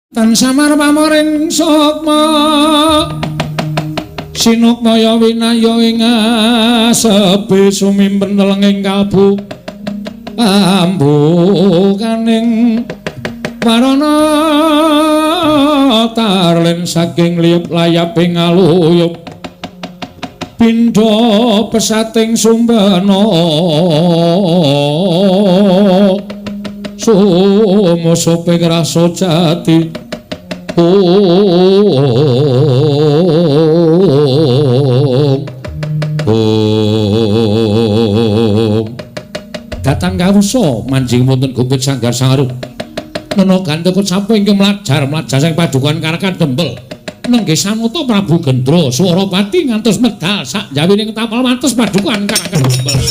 Tan samar pamoring sukma sinukmaya winaya ing asepi sumimpen telenging kalbu ambukaning warana tarlen saking liyup layaping aluyup pindha pesating sumbana sumusupe rasa jati. Om Om datang kawusa manjing wonten gumpit sanggar sangaru nena ganteka sapa ingkang mlajar mlajar saking padukuhan Karakan Dempel nenggih sanata Prabu Gendra Swarapati ngantos medal sak jawining tapal wates padukuhan Karakan Dempel.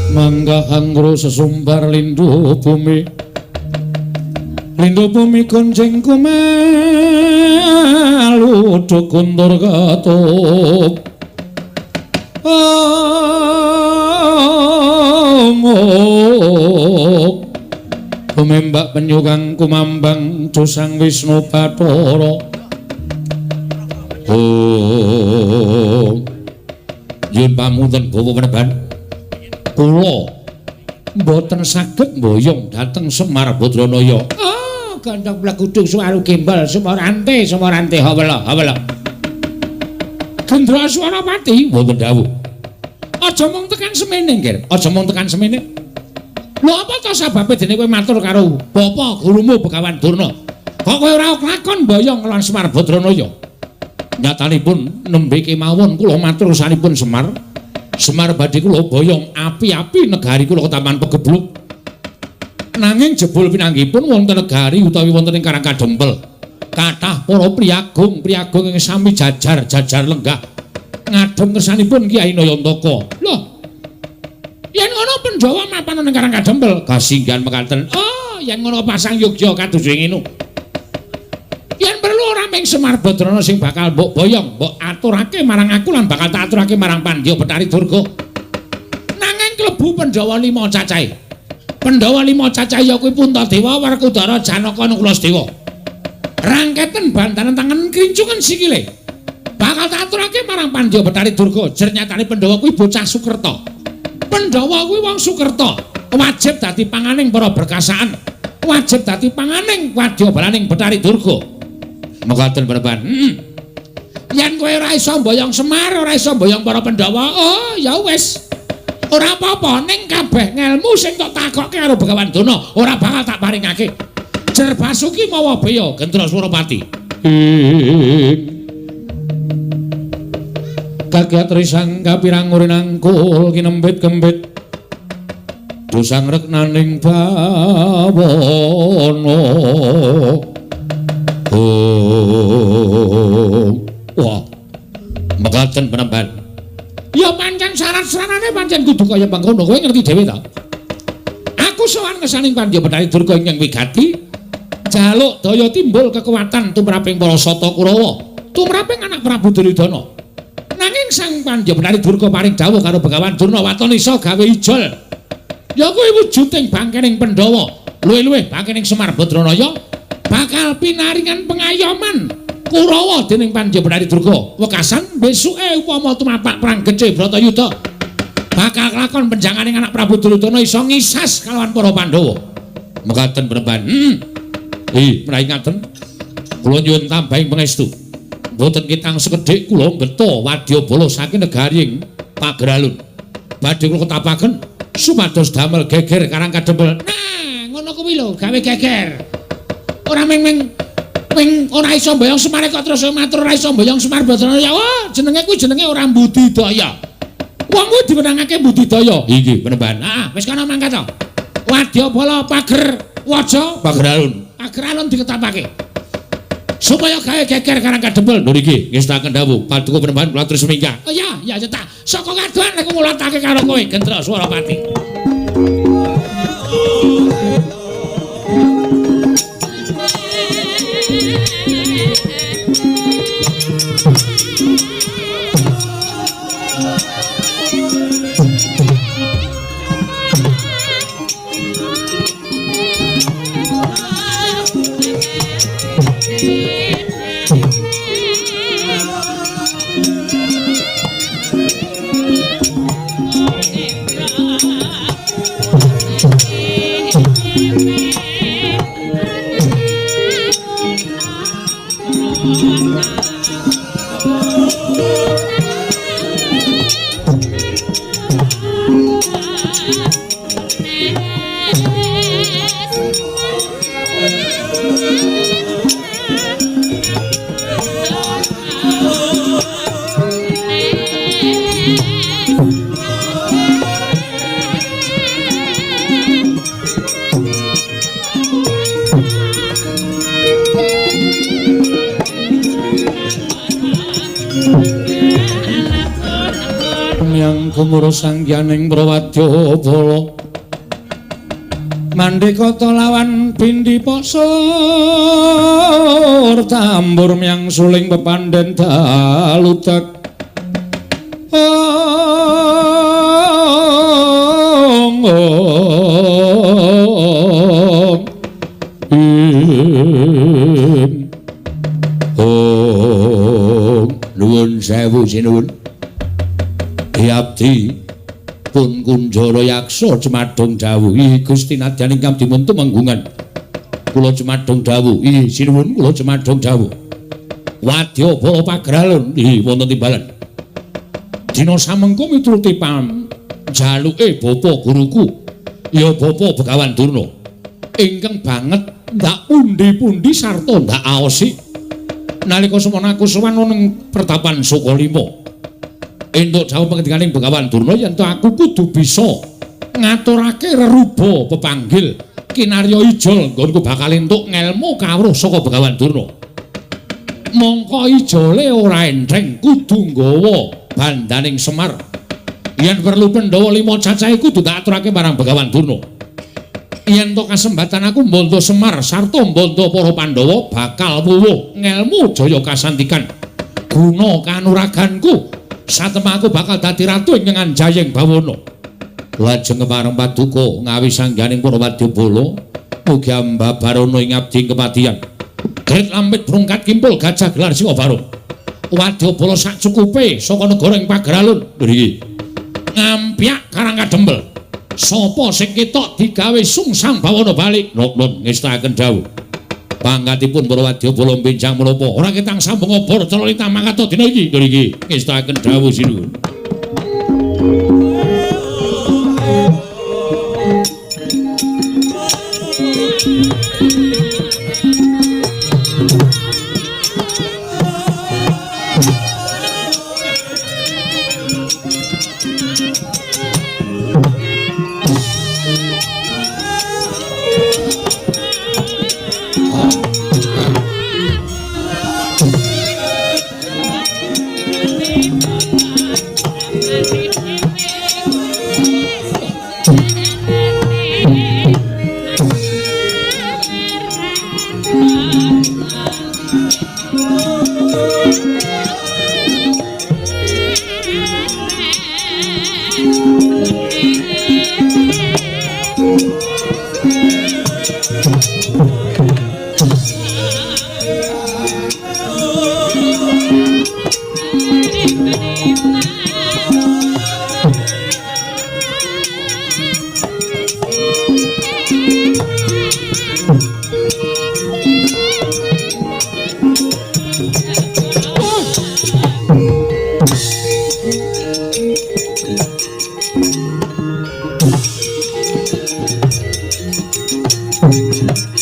Mangga angro sesumbar lindu bumi, lindu bumi gonjeng kumelu guntur ketup. Amuk tumembak penyu kang kumambang dosang Wisnu Bathara. Om nyuwun pamunten Bapak Peneban, kula mboten saged mboyong dhateng Semar Badranaya. Oh, gandhong blegudung suwaru gembel sumorante sumorante hawela hawela. Gendra Swarapati wonten dawuh. Aja mung tekan semene, Nggir. Aja mung tekan semene. Lho apa to sababe dene kowe matur karo bapa gurumu Begawan Durna? Kok kowe ora kelakon mboyong lan Semar Badranaya? Nyatanipun nembe kemawon kula matur sanipun Semar. Semar badhe kula boyong api-api negari kula ketaman pegebluk. Nanging jebul pinanggihipun wonten negari utawi wonten ing Karang Kadempel. Kathah para priyagung, priyagung ing sami jajar-jajar lenggah ngadhep ngersanipun Kyai Nayantaka. Lho. Yen ngono Pandhawa mapan ing Karang Kadempel, kasinggihan mekaten. Oh, yen ngono pasang yogya kados ngene. Yen perlu ora mung Semar Badrana sing bakal mbok boyong, mbok aturake marang aku lan bakal tak aturake marang Pandya Betari Durga. Nanging klebu Pandhawa 5 cacahe. Pandhawa 5 cacahe ya kuwi Puntadewa, Werkudara, Janaka, Nakula, Sadewa. Rangketen bantanan tangan krincungan sikile. Bakal tak aturake marang Pandya Betari Durga. Jer nyatane Pandhawa kuwi bocah Sukerta. Pandhawa kuwi wong Sukerta, wajib dadi panganing para berkasaan, wajib dadi panganing wadyabalaning Betari Durga. Mekaten Peneban. Yen kowe ora iso mboyong Semar, ora iso mboyong para Pandhawa, oh ya wis. Ora apa-apa, ning kabeh ngelmu sing tok takokke karo Begawan Durna ora bakal tak paringake. Jer Basuki mawa beya Gendra Swarapati. Kagiat risang kapirang urinangkul kinembit kembit dosang reknaning bawana. Oh, wah, mekaten Penemban. Ya pancen syarat-syaratane pancen kudu kaya mangkono, kowe ngerti dhewe ta? Aku sowan ngesaning Pandya Betari Durga ingkang wigati, jaluk daya timbul kekuatan tumraping para Sata Kurawa, tumraping anak Prabu Duryudana. Nanging Sang Pandya Betari Durga paring dawuh karo Begawan Durna waton iso gawe ijol. Ya kuwi wujuding bangkening Pandhawa, luwih-luwih bangkening Semar Badranaya bakal pinaringan pengayoman Kurawa dening Pandya Betari Durga. Wekasan besuke upama tumapak perang gede Bratayuda bakal kelakon penjanganing anak Prabu Duryudana iso ngisas kalawan para Pandhawa. Mekaten Penemban. Menawi ngaten kula nyuwun tambahing pangestu. Mboten kitang sekedhik kula mbeta wadyabala saking negari ing Pageralun. Badhe kula ketapaken supados damel geger Karang Kadempel. Nah, ngono kuwi lho, gawe geger. Ora mung Wing ora iso mboyong Semar kok terus matur ora iso mboyong Semar Bathara. Ya wah, jenenge kuwi jenenge ora mbudidaya. Wong kuwi diwenangake budidaya. Iki penemban. Heeh, wis kono mangkat to. Wadyabala pager waja Pager alun. Pager alun diketapake. Supaya gawe geger Karang Kadempel. Lho niki ngestaken dawuh paduka penemban kula terus minggah. Oh iya, iya cetak. Saka kadohan aku ngulatake karo kowe Gendra Swarapati. Yang gumuro sangyaning Prawadyabala Mandekata lawan bindi pasur tambur myang suling pepandhen dalutek. Ong ong ing ong nuwun sewu sinuwun. Abdi pun Kunjara Yaksa jemadong dawuh. Gusti nadyan ingkang dipun tumenggungan. Kula jemadong dawuh. Sinuwun kula jemadong dawuh. Wadyabala pagralun wonten timbalan. Dina samengko mituruti pamjaluke bapa guruku ya Bapa Begawan Durna ingkang banget ndak pundi-pundi sarta ndak aosi nalika semana aku sowan ning pertapan Sukalima. Entuk dawuh pangendikaning Begawan Durna yen to aku kudu bisa ngaturake reruba pepanggil kinarya ijol nggonku bakal entuk ngelmu kawruh saka Begawan Durna. Mongko ijole ora entheng kudu nggawa bandaning Semar. Yen perlu Pandhawa 5 cacahe kudu tak aturake marang Begawan Durna. Yen to kasembatan aku mbondo Semar sarta mbondo para Pandhawa bakal wuwuh ngelmu jaya kasantikan guna kanuraganku. Satemah aku bakal dadi ratu ing Anjayeng Bawana. Lajeng kepareng paduka ngawi sangganing para wadyabala mugi ambabarana ing abdi kepatihan. Grit lampit brungkat kimpul gajah gelar siwa barung. Wadyabala sak cukupe saka negara ing Pageralun. Nggih. Ngampyak Karang Kadempel. Sapa sing ketok digawe sungsang bawana balik? Nok-nok ngestaken dawuh. Pangkatipun para wadyabala benjang menapa ora ketang sambung obor cala lintang mangkat dina iki. Nggih, ngestaken dawuh sinuwun.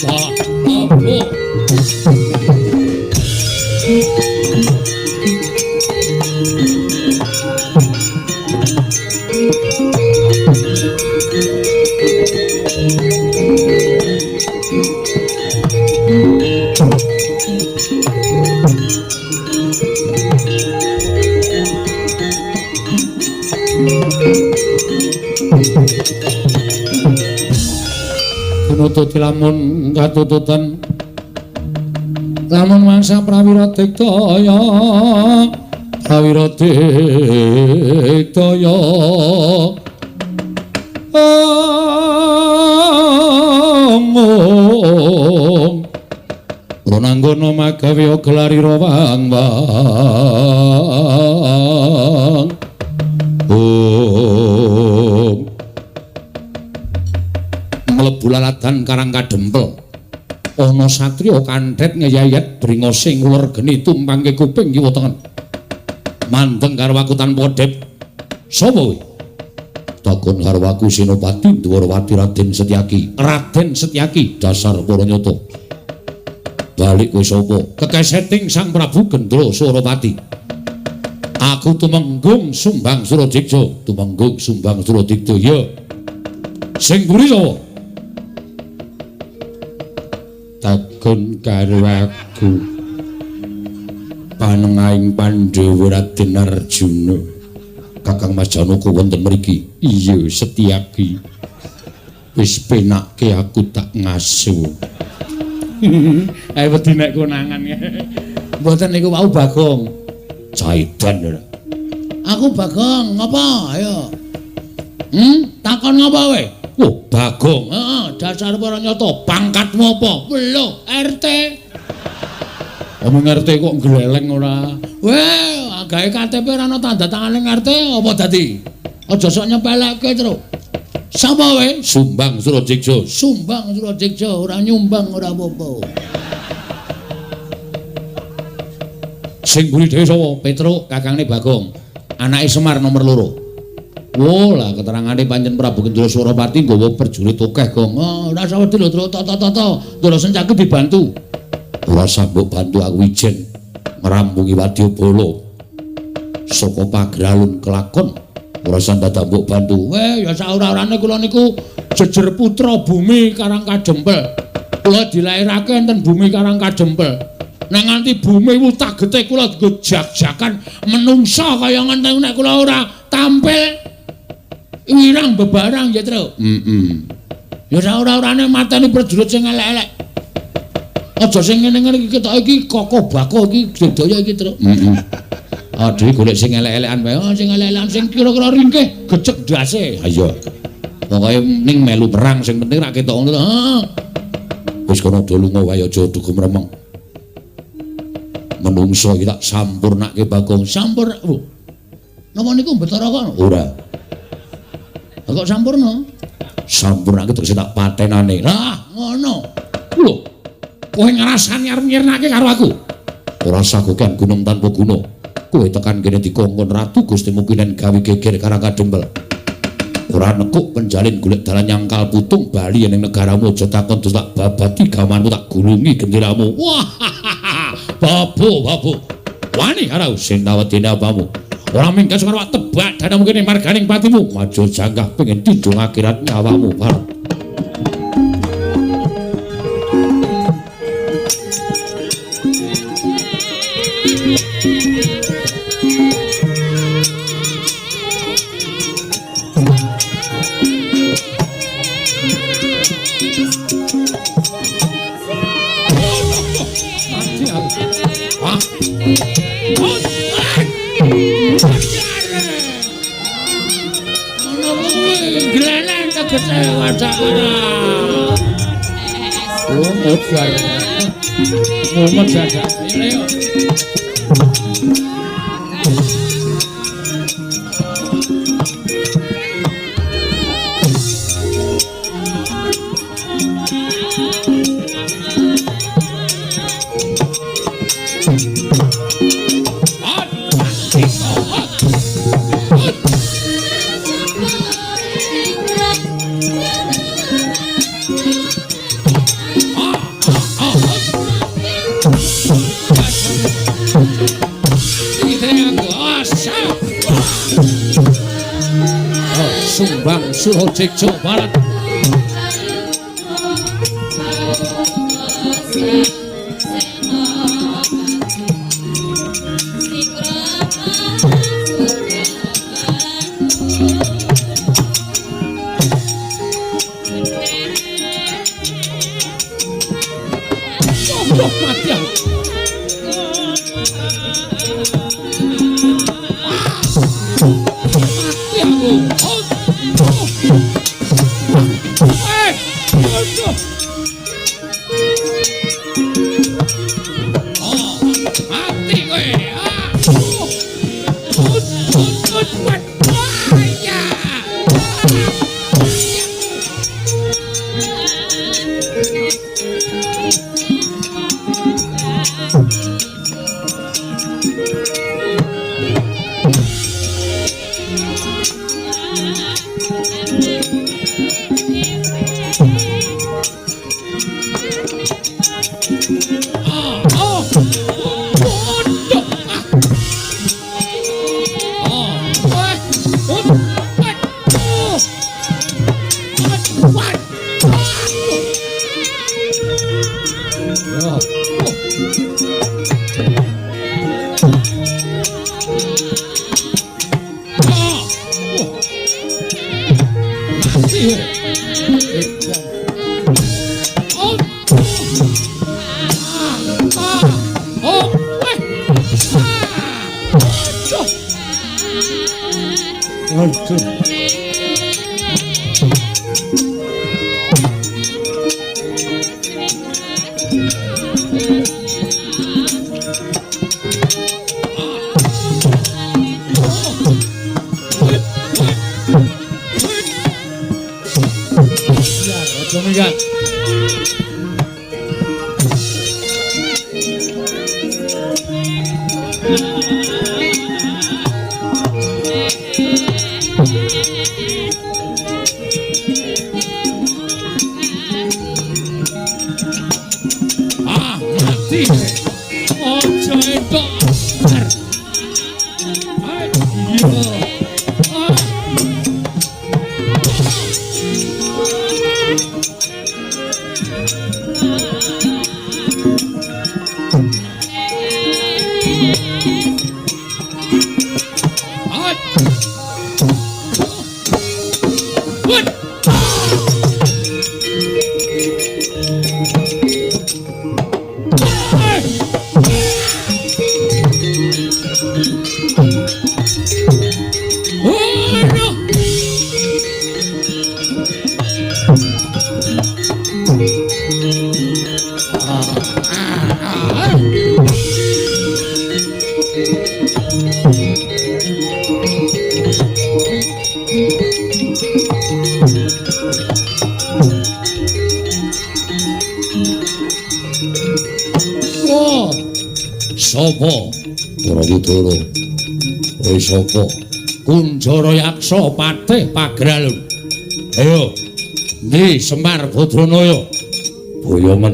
Wah, oh. Tinututi lamun katututan lamun mangsa prawira diktaya prawira diktaya ong Ronanggana magawe gelarira wang wang om mlebu lalatan Karang Kadempel ana satriya kandhet ngeyayat bringose nguler geni tumpangke kuping kiwa tengen mandeng karo aku tanpa kedhep. Sapa kowe? Takon karo aku Senopati Dwarawati Raden Setyaki. Raden Setyaki dasar para nyata. Balik kowe sapa? Kekeseting Sang Prabu Gendra Surapati. Aku tumenggung Sumbang Suradiksa. Tumenggung Sumbang Suradiksa. Ya. Sing mburi sapa? Takon karo aku panengahing Pandhawa Raden Arjuna. Kakang Mas Janaka wonten mriki. Iya, Setyaki. Wis penake aku tak ngaso. Ayo wedi nek konangan. Mboten niku wau Bagong. Caidan ora. Aku Bagong, ngapa? Ayo. Takon ngapa kowe? Oh, Bagong. Heeh, dasar para nyata. Pangkatmu apa? Lho, RT. Omong RT kok gleleng ora? Weh, gawe KTP ora ana tanda tangane RT apa dadi? Aja sok nyepelekke, Truk. Sapa kowe? Sumbang Suradiksa. Sumbang Suradiksa, ora nyumbang ora apa-apa. Sing mburi dhewe sapa? Petruk, kakangne Bagong. Anake Semar nomor 2. Oh lah keterangane pancen Prabu Gendra Surapati nggawa prajurit akeh, Gong. Oh, ora usah wedi lho, Truk. Tata-tata. Ndara Sencaki dibantu. Ora usah mbok bantu aku ijen ngrampungi wadyabala. Saka pagralun kelakon ora usah dadak mbok bantu. Weh, ya saora-orane kula niku jejer putra bumi Karang Kadempel. Kula dilairake enten bumi Karang Kadempel. Nek nganti bumi wutagete kula nggo jak-jakan menungsa kaya ngenten nek kula ora tampil wirang bebarang ya, Truk. Heeh. Ya saora-orane mateni prajurit sing elek-elek. Aja sing ngene-ngene iki ketok iki kokoh bakoh iki digdaya iki, Truk. Heeh. Aduh golek sing elek-elekan wae. Oh, sing elek-elekan sing kira-kira ringkih gecek ndase. Ha iya. Pokoke ning melu perang sing penting rak ketok ngono to. Heeh. Wis kono do lunga wae aja dugu mremeng. Menungso iki tak sampurnake Bagong. Sampur. Oh. Napa niku Betara kono? Ora. Lah kok sampurna? Sampurnake terus tak patenane. Lah, ngono. Lho. Kowe ngrasani arep nyirnake karo aku. Ora usah kokean gunung tanpa guna. Kowe tekan kene dikongkon Ratu Gusti Mukinen gawe geger Karang Kadempel. Ora nekuk penjalin golek dalan nyangkal putung bali ning negaramu aja takon terus tak babati gamanmu tak gulungi genderamu. Wah. Babu, babu. Wani karo sing tawedene apamu. Ora minggat karo tebak danamu kene marganing patimu. Maju janggah pengen tindung akhirat nyawamu. Parah. Mumet dadak. Ayo. Surojek Jawa Barat. Mati aku. Mati aku. Mati kowe. Sapa? Barawudara. Kowe sapa? Kunjara Yaksa Patih Pagralun. Ayo. Ndi Semar Badranaya? Boyongen.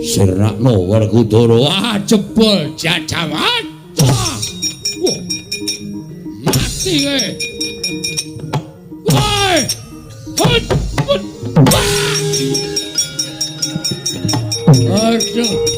Sirnakno Werkudara. Ah, jebol jajawan. Wah. Mati kowe. Woi. Hut. Hut. Aduh.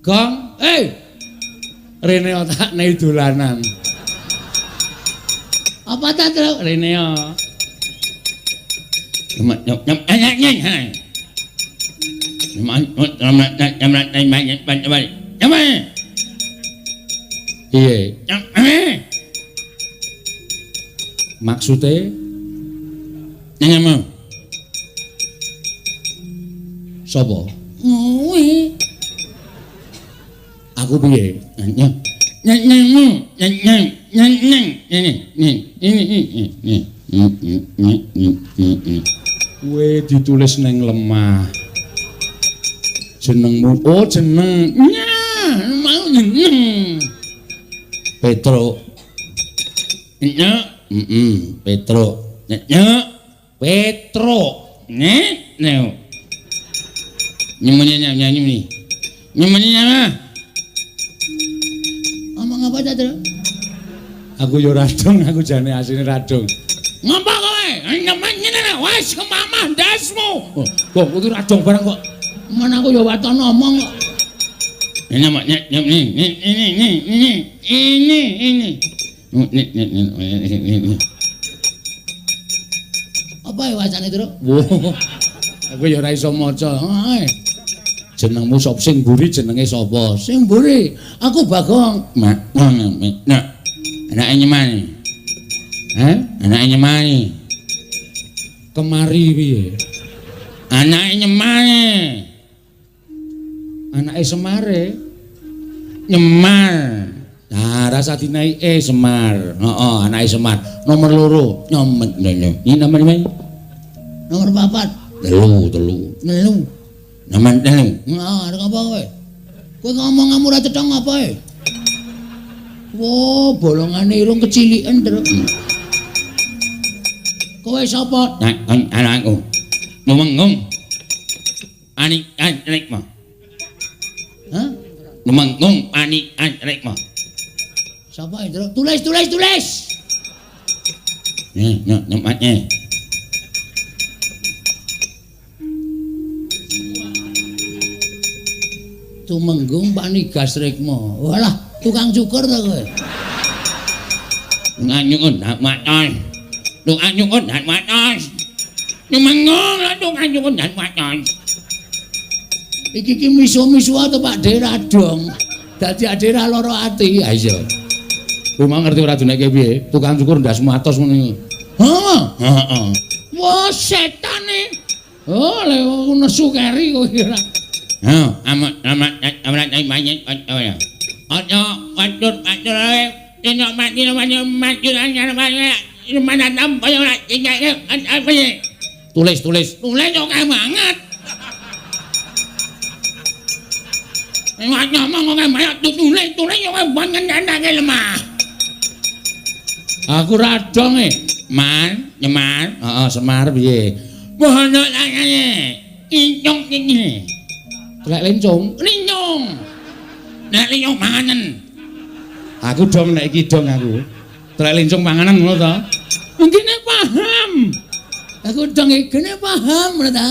Gong, Rene otakne dolanan. Apa ta, Truk? Rene yo. Piye? Maksude nyemu. Sapa? Kowe. Aku piye? Kowe ditulis neng lemah. Jenengmu, oh jeneng. Nyah, mau jeneng. Petro. Nyah, Petro. Nyah, Petro. Nih, nih. Nyemene nyemene. Nyemene nyama. Ngomong apa ta, Tru? Aku yo radong, aku jane asline radong. Ngapa kowe? Nyemene wis kemamah ndasmu. Kok kudu radong barang kok. Men aku yo waton ngomong kok. Ini ini ini. Ini. Apa ya wacane, Tru? Aku ya ora iso maca. Jenengmu sapa sing mburi jenenge sapa? Sing mburi aku Bagong. Nah. Anake nyemani. Hah? Anake nyemani. Kemari piye? Anake nyemani. Anake Semare. Nyemar. Nah, rasa dinaike Semar. Heeh, anake Semar. Nomor 2. Nyomet. Ini nomor 5. Nomor 4. Telu. Telu. Nomor 3. Nah, arep apa kowe? Kowe ngomong kamu ora cetha ngapa e? Wo, bolongane irung keciliken, Truk. Kowe sapa? Anakku. Lumenggung. Anik Rikma. Hah? Lumenggung Anik Rikma. Sapa, Truk? Tulis, tulis, tulis. Nih, nyematnya. Tumenggung Panigas Rikma. Walah, tukang cukur ta kowe? Nganyukun hak matos. Tukang nyukun hak matos. Tumenggung tukang nyukun hak matos. Iki ki misu-misu to Pak De radong. Dadi ade ra lara ati. Ha iya. Kowe mau ngerti ora duneke piye? Tukang cukur ndasmu atos ngene. Heeh. Heeh. Wah, setane. Oh, lek nesu keri kowe ora. Hah, amat banyak ya. Ojo watur ae dino mati mati mana tampa ya tulis tulis oke banget. Ngomong oke banget tulis oke banget nandake lemah. Aku radong e. Man, Nyemar. Heeh, Semar piye? Bono tangane. Incung iki. Telek lencung, lincung. Nek lincung panganan. Aku dong nek iki dong aku. Telek lencung panganan ngono to? Mungkin paham. Aku dong iki paham ngono ta.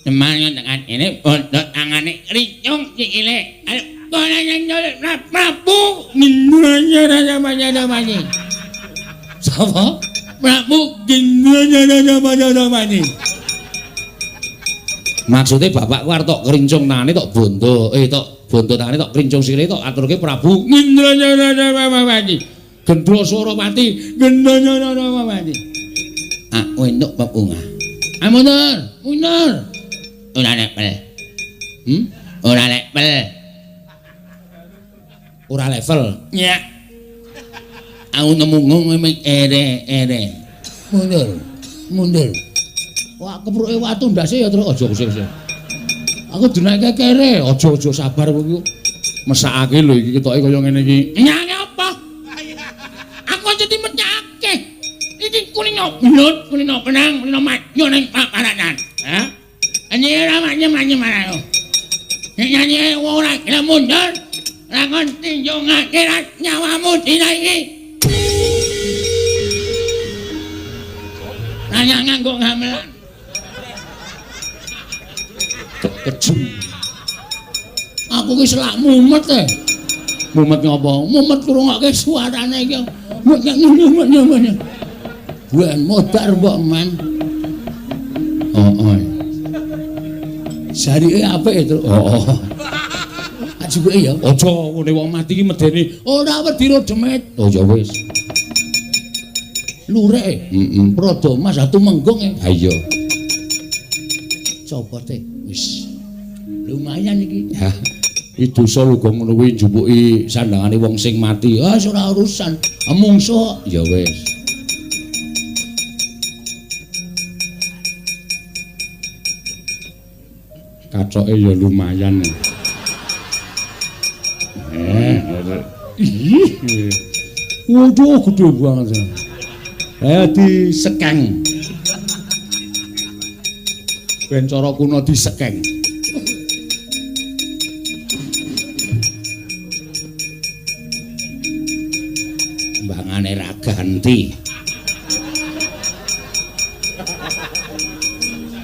Teman tekan ini bontot tangane lincung sikile. Ayo kono nyol Prabu Gendra. Sapa? Prabu Gendra. Maksudnya bapakku arep tok krincung tangane tok bondo, tok bondo tangane tok krincung sikile tok aturke Prabu Ngendrayarapati. Gendra Surapati, Ngendrayarapati. Aku entuk bebungah. Ah mundur, mundur. Ora level. Ora level. Ora level. Ya. Aku nemu ngomong ere-ere. Mundur, mundur. Wah, kepruke watu ndase ya terus aja kusir. Aku dinaike kere, aja-aja sabar kowe iki. Mesakake lho iki ketoke kaya ngene iki. Nyane apa? Aku aja dimecake. Iki kulino belut, kulino benang, kulino madya ning paparanan. Hah? Ane ora manyem-manyem marang. Nek nyanyi ora gelem mundur, lakon tinjungake nyawamu dina iki. Nanya nganggo gamelan. Kejem. Aku ki selak mumet e. Mumet ngopo? Mumet ngrungokke suarane iki. Ngene. Ben modar mbok men. Heeh. Jarike apik itu. Heeh. Ajuke ya. Aja ngene wong mati iki medeni. Ora wedi ro demit. Oh ya wis. Lurek. Heeh. Prada Mas tumenggung e. Ha iya. Copote wis. Lumayan iki. Hah. Iki dosa lho kok ngono kuwi njupuki sandangane wong sing mati. Ah ora urusan. Mungsuh. Ya wis. Kacoke ya lumayan. Ih. Waduh gede banget. Disekeng. Ben cara kuno disekeng. Mbangane ra ganti.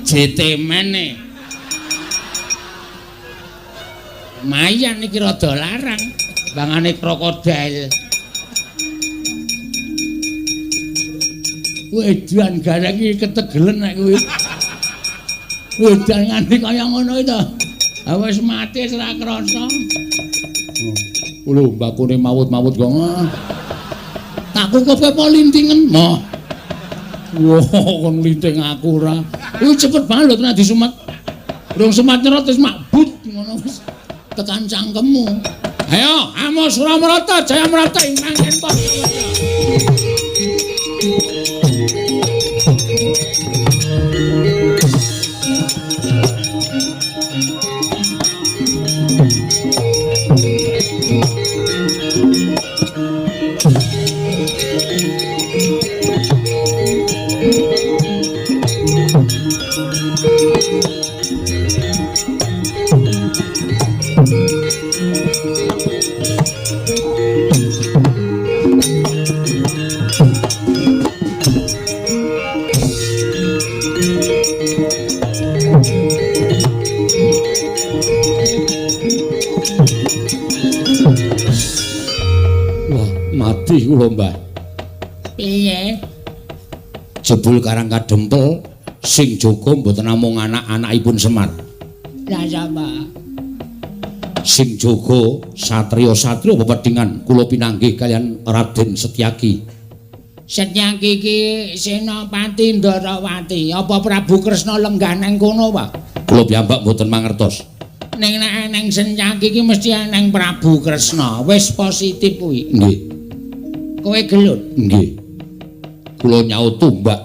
JT mene. Lumayan iki rada larang. Mbangane krokodil. Wedan gareng iki ketegelen nek kuwi. Wedan nganti kaya ngono iki to. Ha wis mati wis ora krasa. Lho mbakune mawut-mawut kok. Tak kukupke po lintingen. Moh. Wah, kon linting aku ora. Kuwi cepet banget lho tenan disumet. Durung semat nyerot wis makbut ngono wis tekan cangkemmu. Ayo, amo Suramarata, Jayamrata ing mangken po. Mati kula, Mbah. Piye? Jebul Karang Kadempel sing jaga mboten namung anak-anakipun Semar. Lah sapa? Sing jaga satriya-satriya pepedhingan kula pinanggih kaliyan Raden Setyaki. Setyaki iki Senopati Ndarawati. Apa Prabu Kresna lenggah nang kono, Pak? Kula piyambak mboten mangertos. Ning nek eneng Setyaki iki mesti eneng Prabu Kresna. Wis positif kuwi. Nggih. Kowe gelut? Nggih. Kula nyaut tumbak.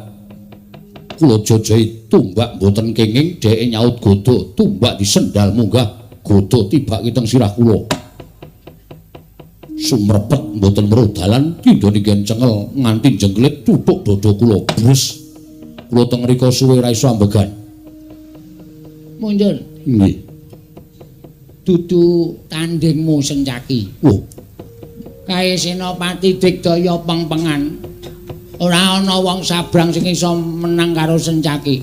Kula jojohi tumbak mboten kenging, dheke nyaut godhog, tumbak disendal munggah, godhog tibake teng sirah kula. Sumrepet mboten weruh dalan, tindha ninggen cengel nganti jengklit tutuk dada kula. Bres. Kula teng mriku suwe ra iso ambegan. Mundur. Nggih. Dudu tandingmu Sencaki. Oh. Kae Senopati Digdaya pengpengan. Ora ana wong sabrang sing iso menang karo Sencaki.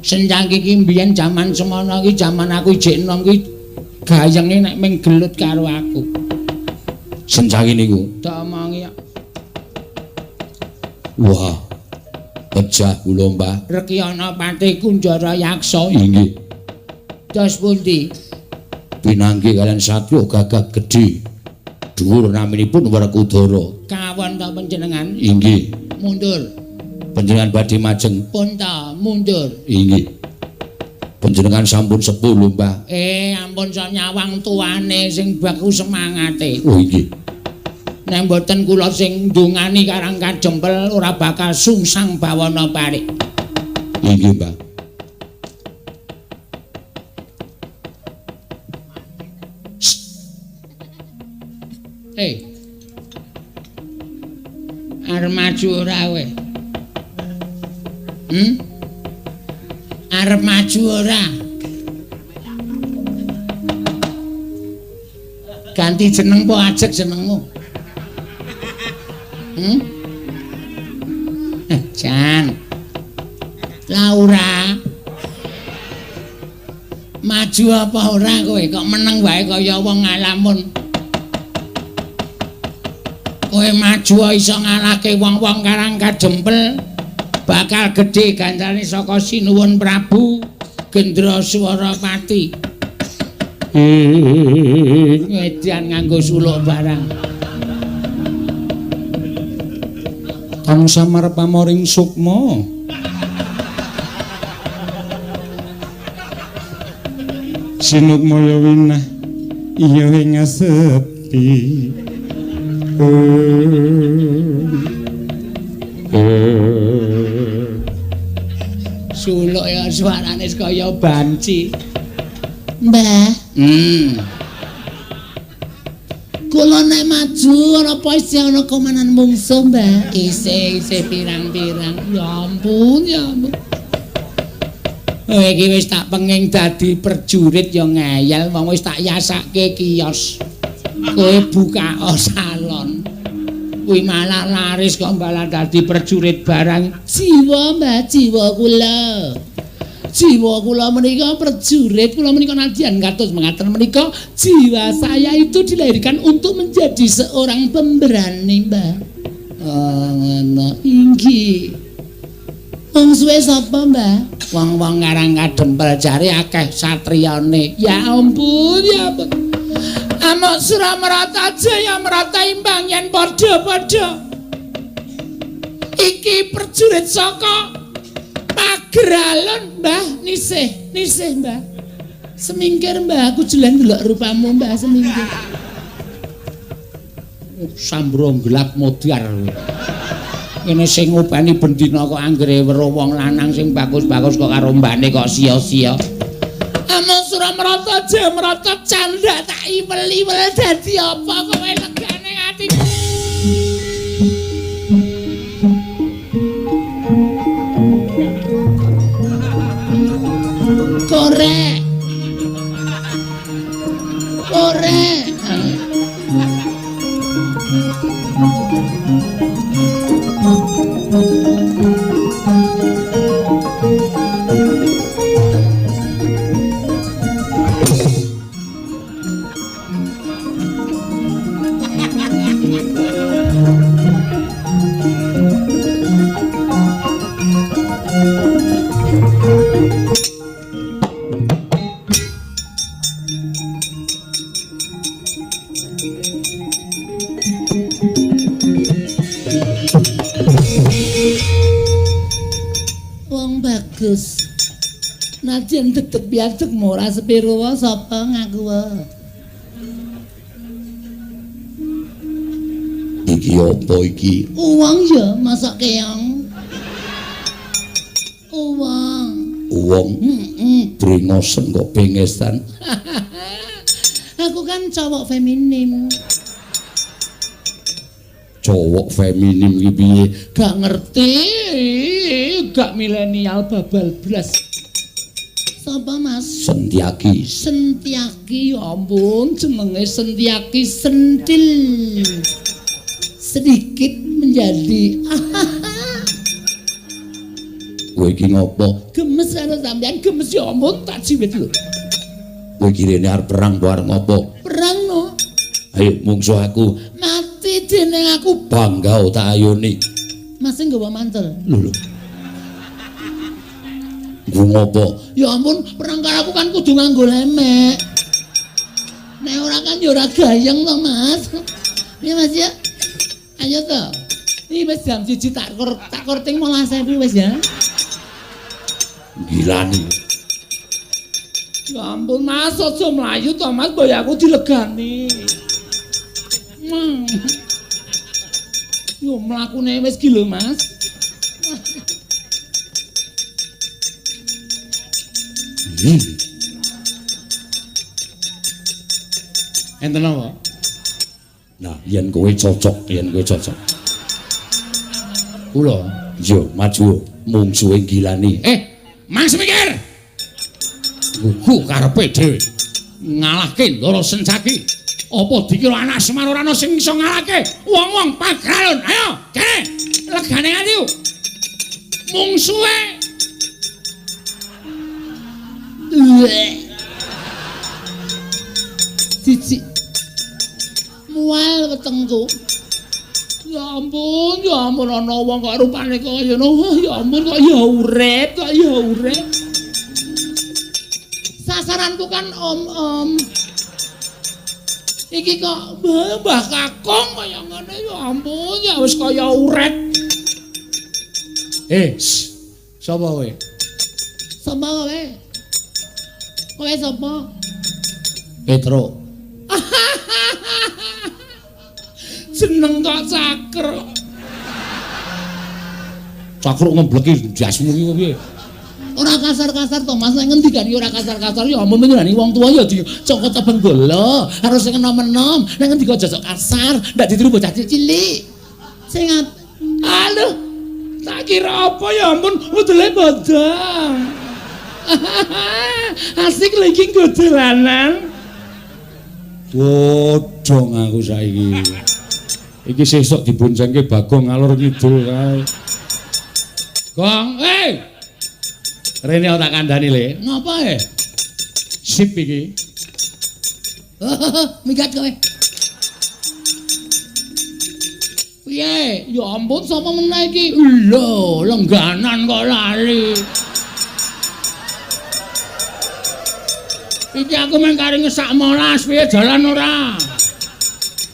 Sencaki iki mbiyen jaman semono iki jaman aku ijek enom iki gayenge nek ming gelut karo aku. Sencaki niku tak omongi. Wah. Pejah kula, Mbah. Rekyana Pati Kunjara Yaksa. Inggih. Dos pundi? Pinanggih kaliyan satriya gagah gedhe. Dhuwur naminipun Werkudara. Kawon ta panjenengan? Inggih. Mundur. Panjenengan badhe majeng. Pun ta, mundur. Inggih. Panjenengan sampun sepuh lho, Mbah. Ampun sok nyawang tuane sing baku semangate. Oh inggih. Nek mboten kula sing ndongani Karang Kadempel ora bakal sungsang bawana parik. Inggih, Mbah. Arep maju ora kowe? Arep maju ora? Ganti jeneng po ajeg jenengmu? Jan. Laura. Maju apa ora kowe? Kok meneng wae kaya wong ngalamun. Kowe maju iso ngalahke wong-wong Karang Kadempel. Bakal gedhe ganjarane saka Sinuwun Prabu Gendra Swarapati. Ngedan nganggo suluk barang. Kang samar pamoring sukma. Sinukmaya winah iya ing sepi. Suluk ya suarane kaya banci. Mbah. Kula nek maju ana apa isih ana komanan mungsuh, Mbah? Isih pirang-pirang. Ya ampun, ya ampun. Kowe iki wis tak penging dadi prajurit ya ngeyel, wong wis tak yasake kios. Kowe buka salon. Kuwi malah laris kok malah dadi prajurit barang. Jiwa, Mbah, jiwa kula. Jiwa kula menika prajurit, kula menika nadyan kados mengaten menika jiwa saya itu dilahirkan untuk menjadi seorang pemberani, Mbah. Oh, ngono. Inggih. Wong suwe sapa, Mbah? Wong-wong Karang Kadempel jare akeh satriyane. Ya ampun, ya ampun. Amok Suramarata jaya merata imbang yen padha-padha. Iki prajurit saka Pageralon, Mbah, nisih, nisih, Mbah. Semingkir, Mbah, aku jelas ndelok rupamu, Mbah, semingkir. Sambro gelap modar. Kene sing ngopeni bendina kok anggere weruh wong lanang sing bagus-bagus kok karo mbane kok sia-sia. Among Suramarata jaya merata candha tak iwel-iwel dadi apa kowe legane atiku. Korek. Korek. Wong bagus. Nadyan dedeg piadeg ora sepiro wae sapa ngaku wae. Iki apa iki? Wong ya masak keong. Wong. Wong. Heeh. Brengosen kok bengesan. Aku kan cowok feminim. Cowok feminim iki piye? Gak ngerti, gak milenial babal blas. Sapa Mas? Sentiaki. Sentiaki, ya ampun, jenenge Sentiaki sentil. Sedikit menjadi. Kowe iki ngopo? Gemes karo sampean, gemes ya ampun tak jiwit lho. Kowe iki rene arep perang apa arep ngopo? Perang no. Ayo mungsuh aku. Mati jeneng aku bangga tak ayoni. Mas sing nggawa mantel. Lho lho. Nggo ngopo? Ya ampun, perang karo aku kan kudu nganggo lemek. Nek ora kan ya ora gayeng to, Mas. Iya Mas ya. Ayo to. Iki wis jam 1 tak korting 15.000 wis ya. Gilani. Ya ampun Mas, aja mlayu to Mas, mbok aku dilegani. Yo mlakune wis ki lho Mas. Enten apa? Nah, yen kowe cocok, yen kowe cocok. Kula yo maju mungsuhe Gilani. Mang Semikir. Gugu karepe dhewe. Ngalahke Ndara Sencaki. Apa dikira anak Semar ora ana sing iso ngalahke wong-wong Pagralon? Ayo, kene. Legane ati. Mungsuhe. Siji. Mual wetengku. Ya ampun, ya ampun ana wong kok rupane kaya ngono. Ya ampun kok ya urip, kok ya urip. Sasaranku kan om-om. Iki kok Mbah Kakung kaya ngene ya ampun, ya wis kaya uret. Sapa kowe? Sapa kowe? Kowe sapa? Petro. Jeneng kok Cakruk. Cakruk ngebleki jasmu iki piye? Ora kasar-kasar to Mas, nek ngendikan ora kasar-kasar ya ampun nyenani wong tuwa ya dicokot benggala, harus sing enom-enom, nek ngendika aja sok kasar, ndak ditiru bocah cilik. Sing aduh, tak kira apa ya ampun, udele bodong. Asik lho iki nggo dolanan. Bodong aku saiki. Iki sesuk diboncengke Bagong ngalor ngidul kae. Gong, eh. Rene tak kandhani le. Ngapa e? Sip iki. Minggat kowe. Piye? Ya ampun sapa meneh iki? Lho, lengganan kok lali. Iki aku mung kari ngesak molas, piye jalan ora?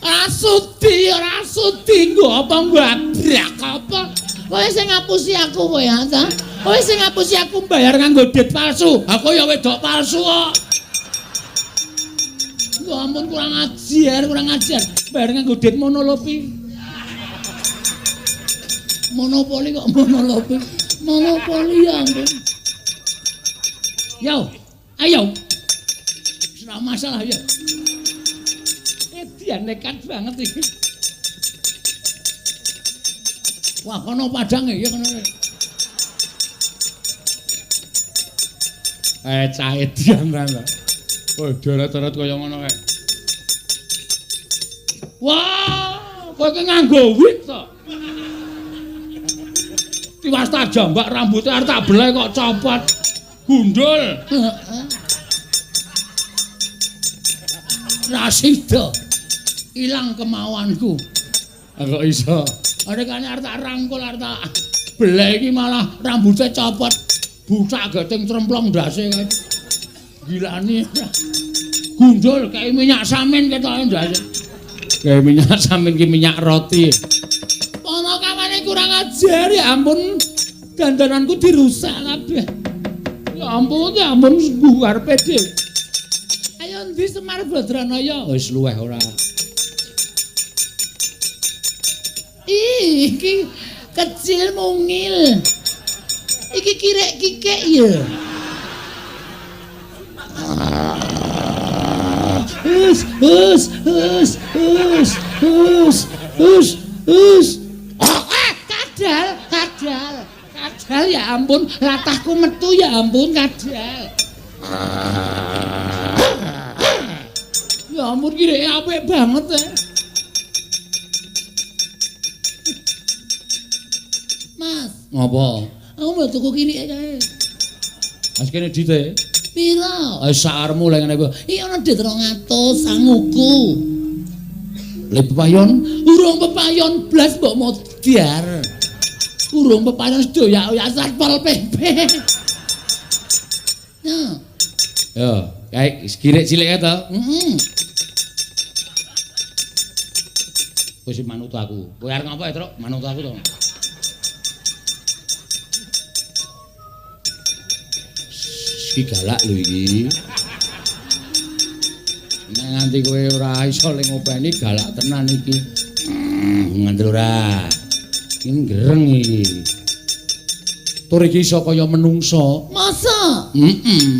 Ora sudi, ora sudi nggo apa ngabrak apa? Kowe sing ngapusi aku kowe ya ta? Kowe sing ngapusi aku bayar nganggo duit palsu. Aku ya wedok palsu kok. Ya ampun kurang ajar, kurang ajar. Bayar nganggo duit monolopi. Monopoli kok monolopi. Monopoli ya ampun. Yo, ayo. Ora masalah ya. Dia nekat banget iki. Wah, kono padange ya kono. Cah edian ta. Oh, doret-doret kaya ngono kae. Wah, kowe ki nganggo wig to. Tiwas tak jambak rambutnya arep tak belai kok copot. Gundul. Rasida. Ilang kemauanku. Kok iso? Arekane arep tak rangkul arep tak belai iki malah rambutnya copot. Bucak geting tremplong ndase kae. Gilani. Gundul kayak minyak samin ketoke ndase. Kayak minyak samin ki minyak roti. Ana kawane kurang ajar ya ampun. Dandananku dirusak kabeh. Ya ampun, ya ampun karepe dhewe. Ayo ndi Semar Badranaya? Wis luweh ora. Iki kecil mungil. Iki kirek kikek ya. Us us us us us us us. Kadal, kadal, kadal ya ampun, latahku metu ya ampun kadal. Ya ampun kireke apik banget ya. Mas, ngopo? Aku mau tuku kirike kae. Wis kene dite. Pira? Wis sakarmu lek ngene kuwi. Iki ana dit 200 sanguku. Le pepayon? Urung pepayon blas mbok modar. Urung pepayon sedoyak-oyak Satpol PP. Ya. Yo, kae kirik cilik kae to? Heeh. Kowe sing manut aku. Kowe arep ngopo, Truk? Manut aku to. Iki galak lho iki. Nek nganti kowe ora iso le ngopeni galak tenan iki. Nganti ora. Iki gereng iki. Tur iki iso kaya menungso. Masa? Heeh.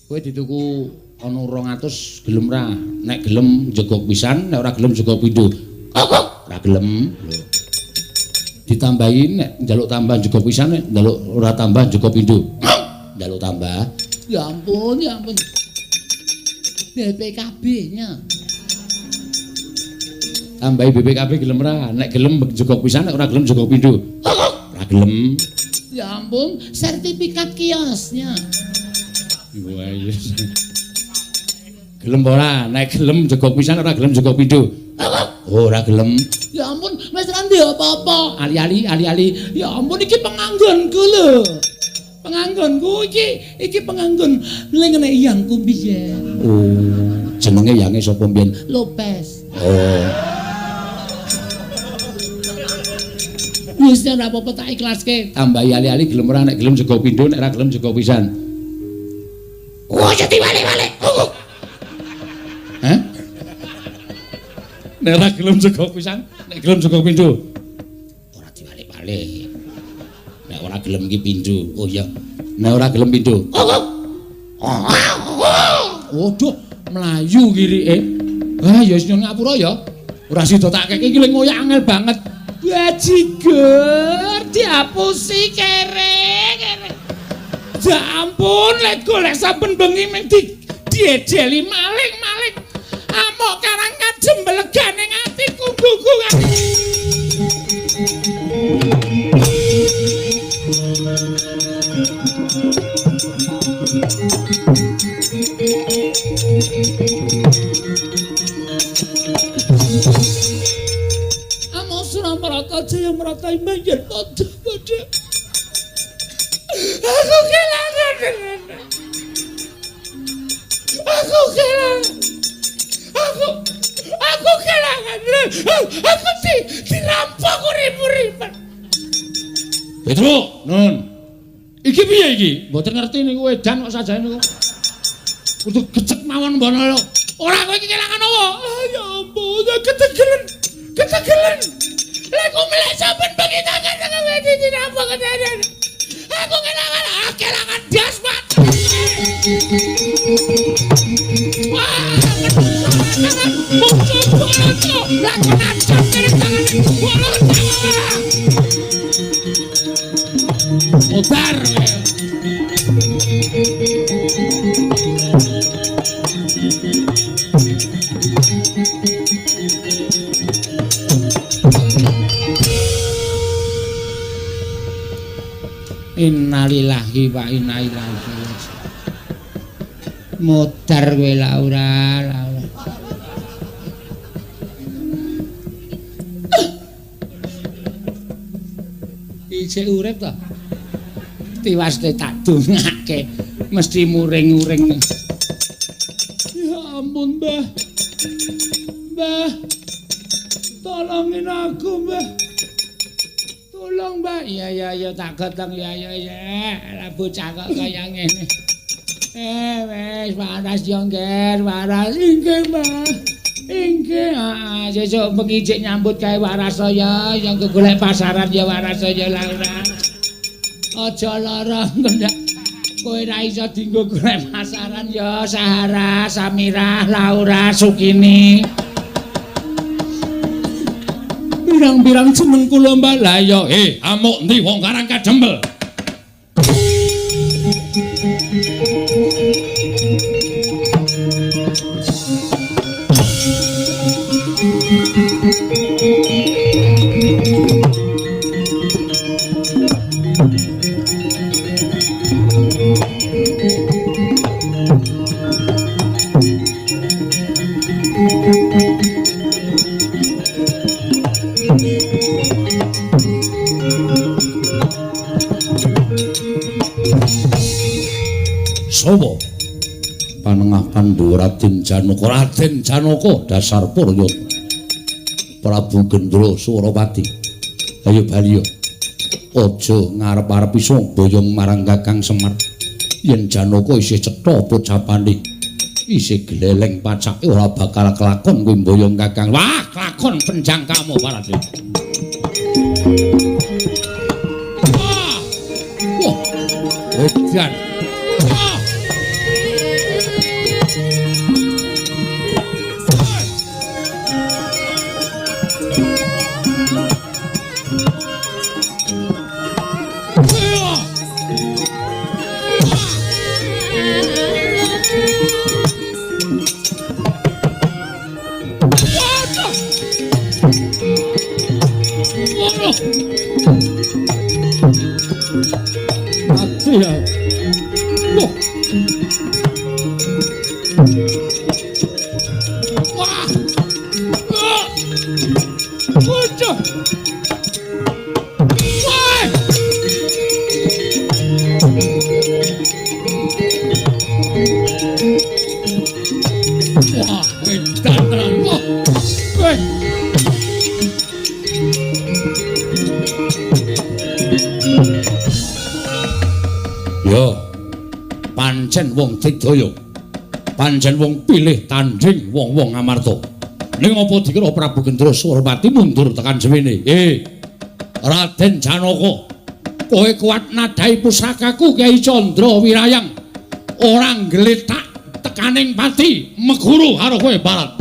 Kowe dituku ana 200 gelem ra? Nek gelem jegok pisan, nek ora gelem jegok pindho. Ora gelem. Lho. Ditambahi nek njaluk tambah jegok pisan, nek njaluk ora tambah jegok pindho. Njaluk tambah. Ya ampun, ya ampun. BPKB-nya. Tambahi BPKB gelem ra? Nek gelem jegok pisan, nek ora gelem jegok pindho. Ora gelem. Ya ampun, sertifikat kiosnya. Wah, gelem ora? Nek gelem jegok pisan, ora gelem jegok pindho. Oh, ora gelem. Ya ampun, wis ora ndek apa-apa. Ali-ali, ali-ali. Ya ampun iki penganggonku lho. Penganggonku iki penganggon lengene yangku biyen. Oh, jenenge yange sapa mbiyen? Lopez. Oh. Wis ora apa-apa tak ikhlaske. Tambahi ali-ali gelem ora, nek gelem sego pindho, nek ora gelem sego pisan. Wah, jadi balik-balik. Hah? Nek ora gelem sego pisan, nek gelem sego pindho. Ora diwalik-balik. Nek ora gelem iki pindho. Oh iya. Nek ora gelem pindho. Waduh, mlayu kirike. Ah, ya wis nyuwun ngapura ya. Ora sida tak keke iki lek ngoyak angel banget. Bajigur diapusi kere kere. Ya ampun, lek golek saben bengi mung diejeli maling-maling. Amok karang kadem belegane atiku gugu. Amok Suramarata Jaya Marata imbanjen padha-padha. Aku kelangan. Aku kelangan. Aku kelangan. Aku dirampok urip-uripan. Petro, nun. Iki piye iki? Mboten ngerti niku edan kok sajane niku. Kudu gecek mawon mbono lho. Ora kowe iki kelangan apa? Ah, ya ampun, ketegelen. Ketegelen. Lek ku melek saben bengi tangan tangan wedi dirampok ketenan. Aku kelangan, aku kelangan das, Pak. Wah, Mutar. Innalillahi wa inna ilaihi raji'un. Modar kowe Laura, Laura. Isih urip to? Tiwas tak dongake mesti muring-muring. Ya ampun, Mbah. Mbah. Tolongin aku, Mbah. Tolong, Mbah. Iya iya iya tak gotong ya ya ya. Lah bocah kok kaya ngene. Wis waras yo, Ngger, waras. Inggih, Mbah. Inggih, heeh, sesuk bengi jek nyambut gawe waras saya, yang golek pasaran ya waras saya Laura. Aja lara ngendak. Kowe ra iso dienggo golek pasaran ya Sahara, Samirah, Laura, Sukini. Pirang-pirang jeneng kula Mbah. Lah ya, amuk ndi wong Karang Kadempel? Sopo? Panengah Pandhawa Raden Janaka. Raden Janaka dasar Purya. Prabu Gendra Surapati. Ayo bali yo. Aja ngarep-arep iso boyong marang Kakang Semar. Yen Janaka isih cetha pocapane, isih gleleng pacake ora bakal kelakon kuwi mboyong Kakang. Wah, kelakon penjangkamu Raden. Wah. Wah. Edan. Mati ya. Wah. Wah. Wah, edan tenan. Wah. Weh. Yo. Pancen wong Digdaya. Pancen wong pilih tanding wong-wong Amarta. Ning apa dikira Prabu Gendra Surapati mundur tekan semene? Raden Janaka, kowe kuat nadai pusakaku Kyai Candra Wirayang. Ora nggletak tekaning pati, meguru karo kowe barat.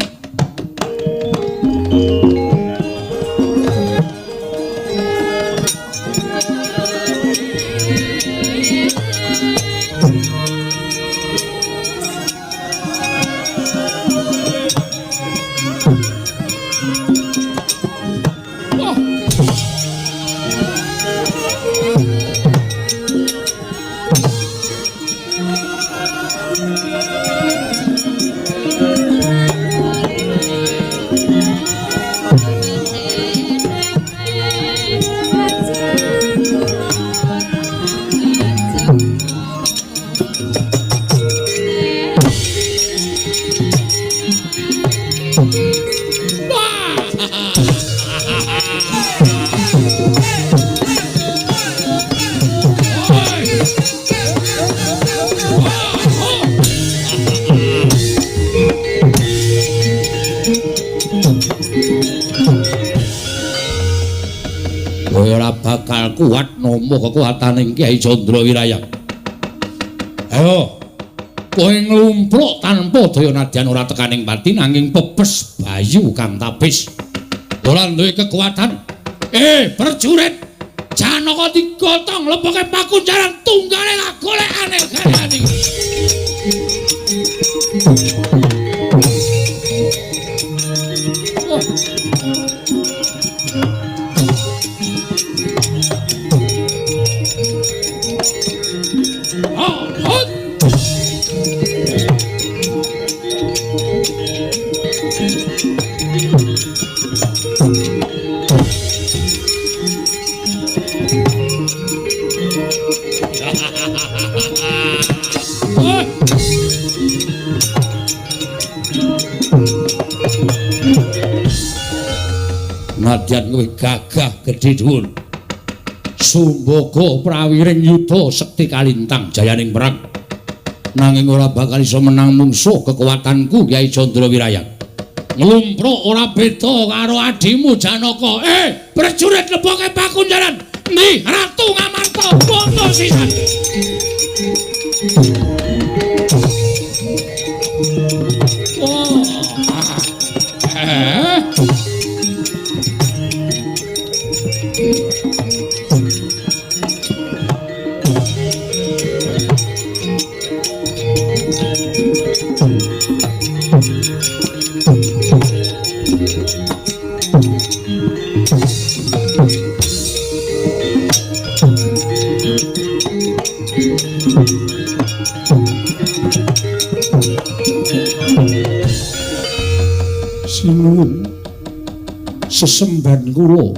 Bakal kuat nampa kekuatane Kyai Candra Wirayang. Ayo, kowe nglumpruk tanpa daya nadyan ora tekaning pati nanging pepes bayu kang tapis. Ora duwe kekuatan. Prajurit, Janaka digotong leboke pakunjaran tunggale golekane gandane. Nadyan kowe gagah gedhe dhuwur. Sumbaga prawiring yuda sekti kalintang jayaning perang. Nanging ora bakal iso menang mungsuh kekuatanku Kyai Candra Wirayang. Nglumpruk ora beda karo adimu Janaka. Prajurit leboke pakunjaran. Ndi Ratu Ngamarta bondo sisan. Sinuwun sesembahan kula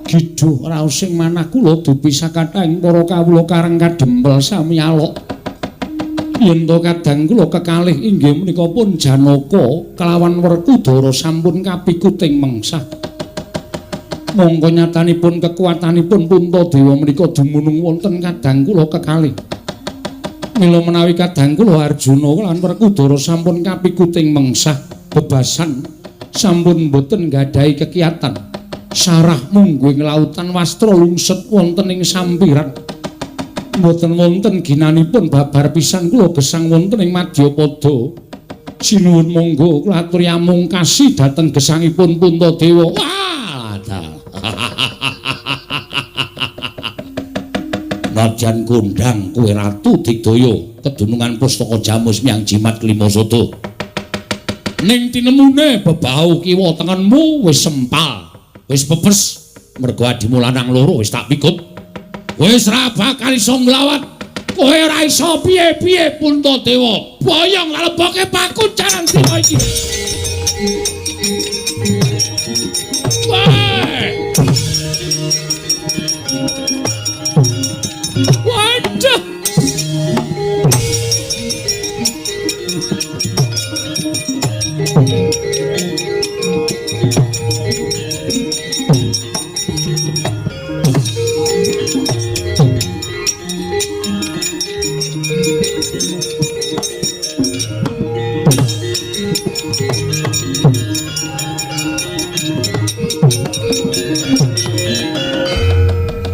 gidhuh raos sing manah kula dupi sakathahing para kawula karang kadempel sami alok. Yen to kadang kula kekalih inggih menika pun Janaka kelawan Werkudara sampun kapikuting mengsah. Mongko nyatanipun kekuatanipun Puntadewa menika dumunung wonten kadang kula kekalih. Mila menawi kadang kula Arjuna lan Werkudara sampun kapikuting mengsah bebasan sampun boten nggadahi kekiatan. Sarah mungguh ing lautan wastra lungset wonten ing sampiran. Mboten wonten ginanipun babar pisan kula gesang wonten ing madyapada. Sinuwun monggo kula aturi amungkasi dhateng gesangipun Puntadewa. Wah, Nadyan kondang kowe Ratu Digdaya kedunungan pustaka Jamus Miang Jimat Kelima Sada. Ning tinemune bebau kiwa tengenmu wis sempal, wis pepes mergo adimu lanang loro wis tak pikut. Wis ra bakal iso nglawan. Kowe ora iso piye-piye Puntadewa. Boyong leboke pakunjaran dina iki. Wah. Waduh.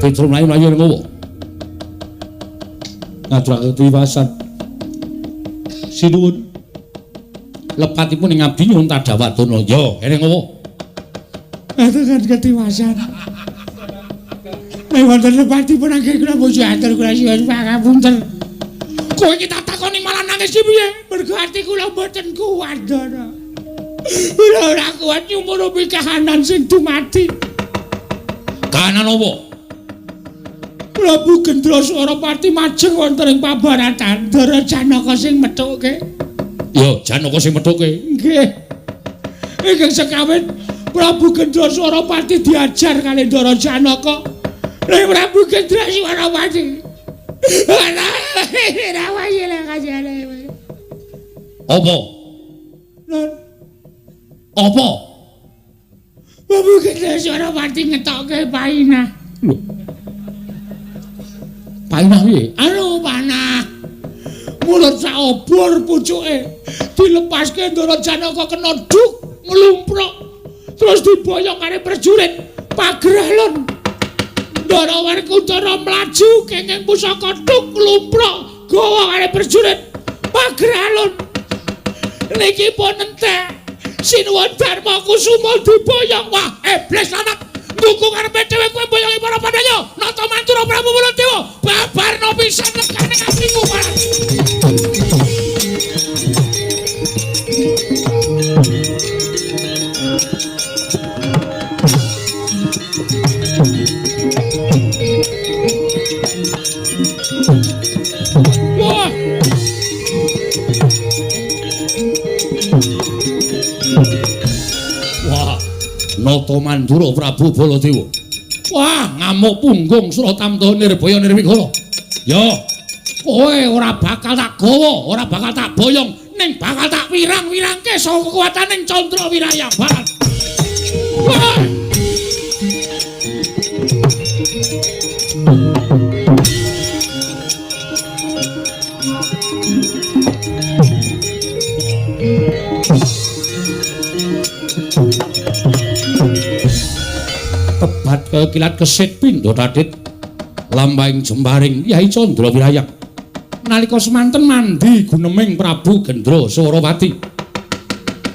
Petro mlayu-mlayu ngowo. Ngaturake tiwasan. Sinuwun. Lepatipun ing abdi nyuwun tadhawadana. Ya, kene ngowo. Aturaken ketiwasan. Nek wonten lepatipun anggen kula muji atur kula suwun pangapunten. Kowe iki tak takoni malah nangis iki piye? Mergo ati kula mboten kuat, Ndara. Kula ora kuat nyumurupi kahanan sing dumadi. Kahanan apa? Prabu Gendra Swarapati majeng wonten ing pabaratan. Ndara Janaka sing methuke. Ya, Janaka sing methuke. Nggih. Ingkang sekawin Prabu Gendra Swarapati diajar kali Ndara Janaka. Ning Prabu Gendra Swarapati. Apa? Apa? Prabu Gendra Swarapati ngetokke painah. Lho. Painah piye? Anu panah. Mulut sak obor pucuke dilepaske Ndara Janaka kena duk nglumpruk. Terus diboyong karo prajurit Pageralon. Ndara Werkudara mlaju kenging pusaka duk nglumpruk gawa karo prajurit Pageralon. Niki pun entek. Sinuwun Darma Kusuma diboyong. Wah, iblis lanang. Dukung karepe dhewe kowe boyongi para Pandhawa. Nata Mantura Prabu Baladewa. Babarno pisan lekane atimu. Wah. Wah. Nata Mandura Prabu Baladewa. Wah, ngamuk punggung Suratamta Nirbaya Nirwikara. Ya, kowe ora bakal tak gawa, ora bakal tak boyong, ning bakal tak wirang-wirangke saka kekuwataning Candra Wiraya Barat. Wah. Tebat kaya kilat kesit pindha tadhit lampahing jembaring Yai Candra Wirayang. Nalika semanten mandi guneming Prabu Gendra Swarawati.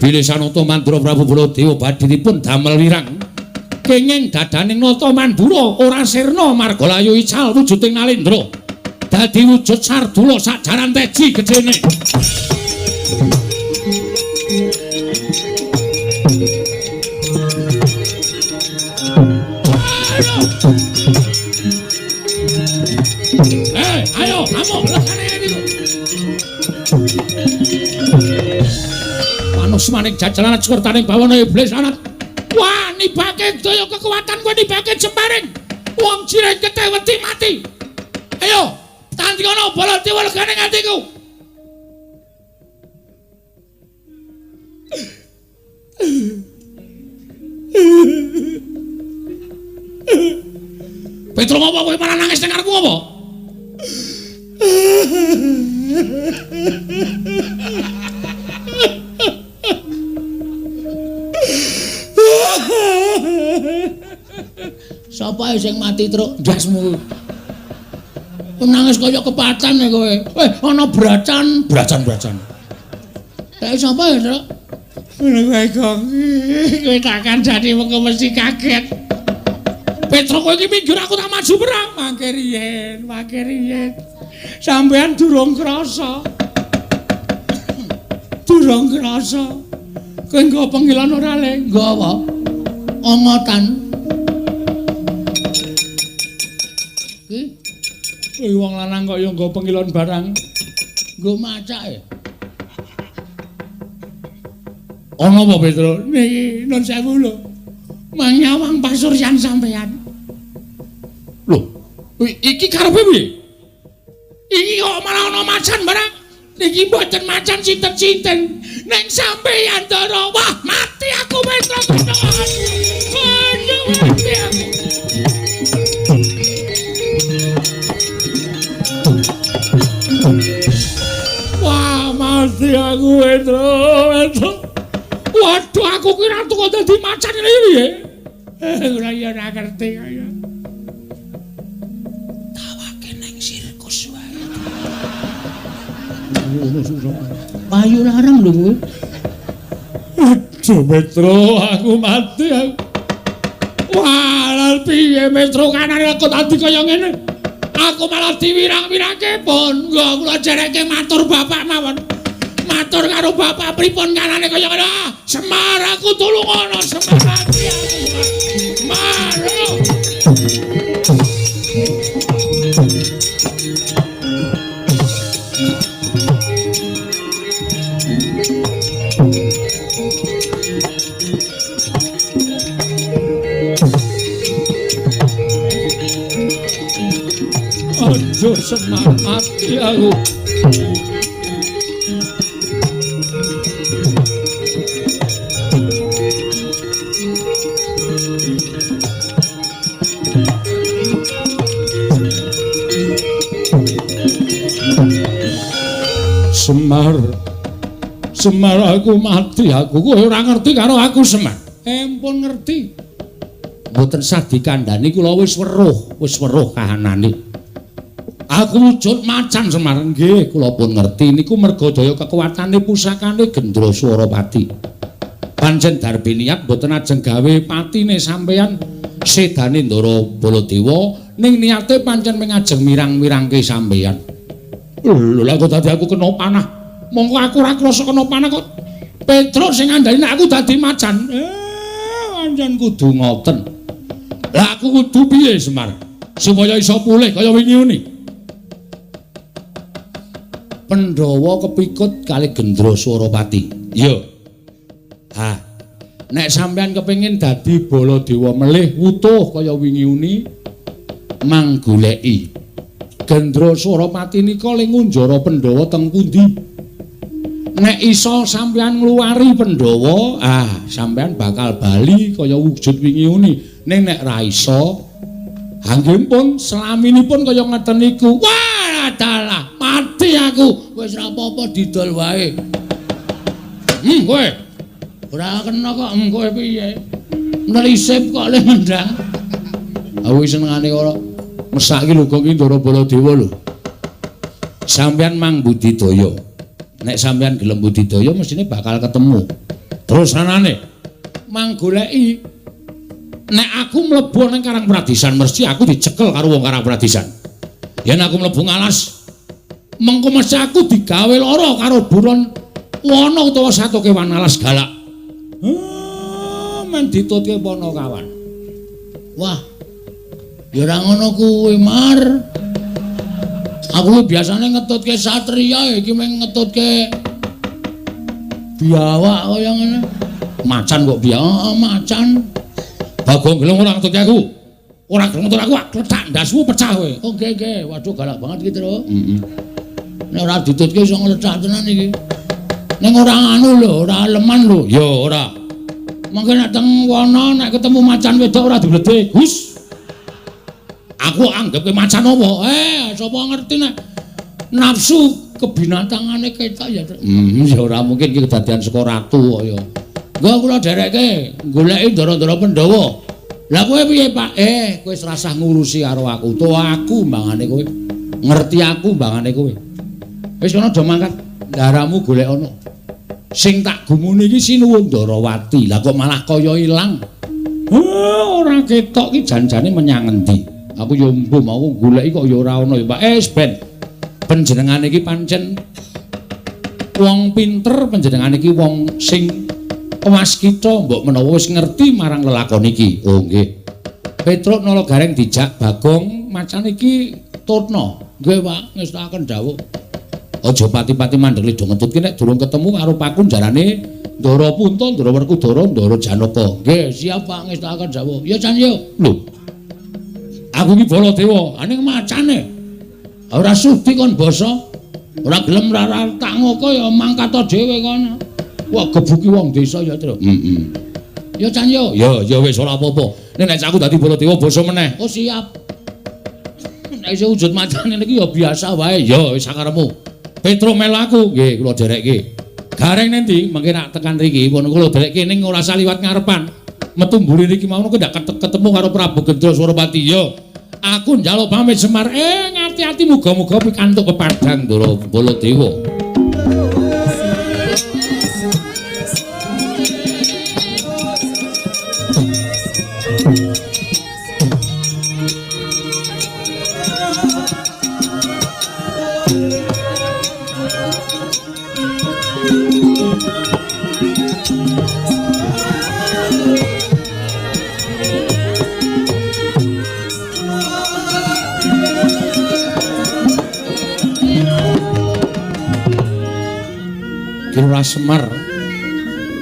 Bilih sanata Mandura Prabu Baladewa badhe damel wirang. Kenging dadaning Nata Mandura ora sirna marga layu ical wujuding Nalendra. Dadi wujud sardula sak jaran teji gedene. Ayo, amuk lekane niku. Manus manik jajalan sekertaning bawana iblis anat. Wah, nibake daya kekuatan kowe nibake jembaring. Wong jireng keteh wedi mati. Ayo, tandingono Baladewa legane atiku. Petro apa kowe malah nangis nang ngarepku apa? Sapa sing mati truk ndasmu? Nangis kaya kepatan kowe. Eh, ana bracan, bracan-bracan. Kae sapa ya, Truk? Kowe kok kowe tak kandhani mengko mesti kaget. Petro kowe iki minggir aku tak maju perang. Mangke riyen, mangke riyen. Sampeyan durung krasa. Durung krasa. Kowe nggo pengilon ora le? Nggo apa? Ongotan. Ki Kowe wong lanang kok ya nggo pengilon barang. Nggo macake. Ana apa Petro? Niki nun sewu lho. Manyawang pasuryan sampeyan. Lho, iki karepe piye? Iki kok malah ana macan barang. Niki mboten macan sinten-sinten. Ning sampeyan Ndara. Wah, mati aku Petro. Aduh, mati aku. Mati aku, Petro, Petro. Waduh, aku ki ratu kok dadi macan ngene iki piye? Ora ya ora ngerti kaya. Tawake ning sirkus wae. Payu larang lho kowe. Aduh, Petro, aku mati aku. Wah, piye Petro kanane aku dadi kaya ngene? Aku malah diwirang-wirangke pun. Nggo kula jereke matur bapak mawon. Matur karo bapak pripun kanane kaya ngene. Semar aku tulungono, Semar mati aku. Semar. Aduh, Semar mati aku. Semar, Semar aku mati aku. Kowe ora ngerti karo aku Semar. Empun ngerti. Mboten sah dikandhani kula wis weruh kahanane. Aku wujud macan Semar. Nggih, kula pun ngerti niku merga daya kekuatane pusakane Gendra Swarapati. Pancen darbe niat mboten ajeng gawe patine sampeyan sedane Ndara Baladewa ning niate pancen mung ajeng mirang-mirangke sampeyan. Lho lha kok dadi aku kena panah. Mongko aku ora krasa kena panah kok. Petruk sing ngandhani nek aku dadi macan. Pancen kudu ngoten. Lah aku kudu piye Semar? Supaya iso pulih kaya wingi uni. Pandhawa kepikut kali Gendra Swarapati. Iya. Ha. Nek sampeyan kepengin dadi Baladewa melih wutuh kaya wingi uni, mang goleki Gendra Swarapati nika le ngunjara Pandhawa teng pundi? Nek iso sampeyan ngluwari Pandhawa, ah sampeyan bakal bali kaya wujud wingi uni. Ning nek ra iso, nggih pun selaminipun kaya ngeten niku. Wah, dalah, mati aku. Wis ra apa-apa didol wae. Kowe. Ora kena kok, kowe piye? Nelisip kok le mendang. Aku senengane ora mesake lho kok iki Ndara Baladewa lho. Sampeyan mang budidaya. Nek sampeyan gelem budidaya mestine bakal ketemu. Terus anane mang goleki. Nek aku mlebu nang Karang Pradisan mesti aku dicekel karo wong Karang Pradisan. Yen aku mlebu ngalas mengko mesti aku digawe lara karo buron wana utawa satu kewan alas galak. Men ditutke Panakawan. Wah. Ya ora ngono kuwi, Mar. Aku biasane ngetutke satriya, iki mung ngetutke biawak kaya ngene. Macan kok biawak, macan. Bagong gelem ora ngetutke aku. Ora gelem ngetut aku, klethak ndasmu pecah kowe. Oh nggih nggih, waduh galak banget iki, Tru. Heeh. Nek ora ditutke iso nglethak tenan iki. Ning ora anu lho, ora leman lho. Ya ora. Mangke nek teng wana nek ketemu macan wedok ora dibledek. Hus. Aku anggapke macan apa? Sapa ngerti nek nafsu kebinatangane ketok ya. Ya ora mungkin iki kedadian saka ratu kok ya. Nggo kula dherekke goleki ndara-ndara Pandhawa. Lah kowe piye, Pak? Kowe wis rasah ngurusi karo aku. To aku mbangane kowe. Ngerti aku mbangane kowe. Wis kono do mangkat. Ndaramu golek ana. Sing tak gumuni iki Sinuwun Ndarawati. Lah kok malah kaya ilang. Ora ketok iki jan-jane menyang endi? Aku ya mbuh mau goleki kok ya ora ana ya, Pak. Ben. Panjenengane iki pancen wong pinter, panjenengane iki wong sing waskita mbok menawa wis ngerti marang lelakon iki. Oh nggih. Petruk Nala Gareng dijak Bagong macan iki tutna. Nggih, Pak, ngestakaken dawuh. Aja pati-pati mandeg do ngetutke nek durung ketemu karo pakunjarane Ndara Punta, Ndara Werkudara, Ndara Janaka. Nggih, siap Pak, ngestakaken dawuh. Ya Chan yo. Lho. Aku iki Baladewa, aning macane. Ora sudi kon basa. Ora gelem ora tak ngoko ya mangkat dhewe kono. Wah, gebuki wong desa ya, Tru. Heeh. Ya Chan yo. Ya, ya wis ora apa-apa. Nek aku dadi Baladewa basa meneh. Oh, siap. Nek iso wujud macane niki ya biasa wae. Ya wis sakarepmu. Petro melu aku. Nggih, kula dherekke. Gareng nendi? Mengke nak tekan riki pun kula dherekke ning ora usah liwat ngarepan. Metu mburi riki mau ndak ketemu karo Prabu Gendra Surapati. Yo, aku njaluk pamit Semar. Ngati-ati muga-muga pikantuk pepadang Ndara Baladewa. Lurah Semar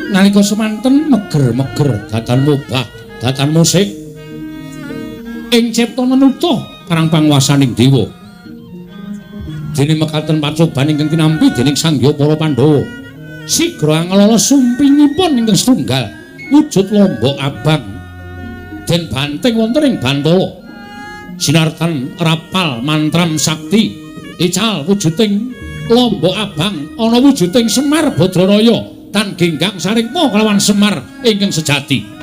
nalika semanten meger-meger datan mubah datan musik ing cipta menutuh karang panguwasaning dewa dene mekaten pacoban ingkang tinampi dening Sang Hyang para Pandhawa sigra anglala sumpingipun ingkang setunggal wujud lombok abang den banting wonten ing bantala sinartan rapal mantram sakti ical wujuding lombok abang ana wujuding Semar Badranaya tan genggang sarikma kelawan Semar ingkang sejati.